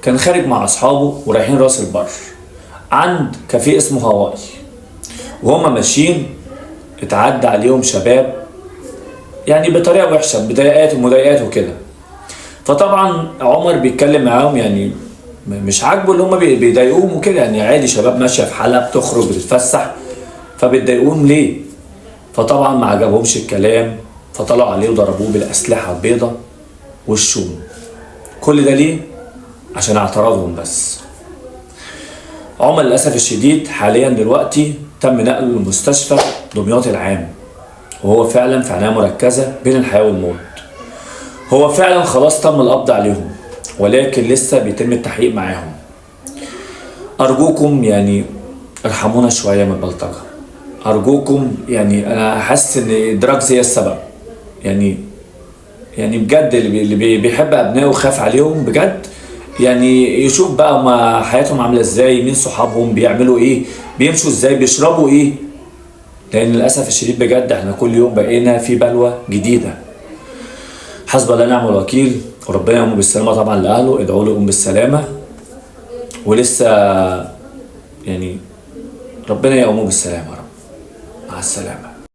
كان خارج مع اصحابه ورايحين راس البر عند كافيه اسمه هاواي، وهما ماشيين اتعدى عليهم شباب يعني بطريقة وحشة، بضايقات ومضايقات وكده. فطبعا عمر بيتكلم معاهم، يعني مش عاجبه اللي هما بيضايقوهم وكده، يعني عادي شباب ماشية في حالها بتخرج بتتفسح، فبتضايقوهم ليه؟ فطبعا ما عجبهمش الكلام، فطلعوا عليه وضربوه بالاسلحة البيضاء والشوم. كل ده ليه؟ عشان اعتراضهم بس. عمر للاسف الشديد حاليا دلوقتي تم نقله لمستشفى دمياط العام، وهو فعلا في عناية مركزه بين الحياة والموت. هو فعلا خلاص تم القبض عليهم، ولكن لسه بيتم التحقيق معاهم. ارجوكم يعني ارحمونا شوية من البلطجه، ارجوكم. يعني انا حاسس ان ال drugs هي السبب، يعني بجد اللي بيحب ابنائه وخاف عليهم بجد، يعني يشوف بقى ما حياتهم عامله ازاي، مين صحابهم، بيعملوا ايه، بيمشوا ازاي، بيشربوا ايه. لان للاسف الشديد بجد احنا كل يوم بقينا في بلوى جديدة. حسب الله ونعم الوكيل، وربنا يقوم بالسلامة طبعا لاهله، ادعوا له يقوم بالسلامة، ولسه يعني ربنا يقومه بالسلامة يا رب. مع السلامة.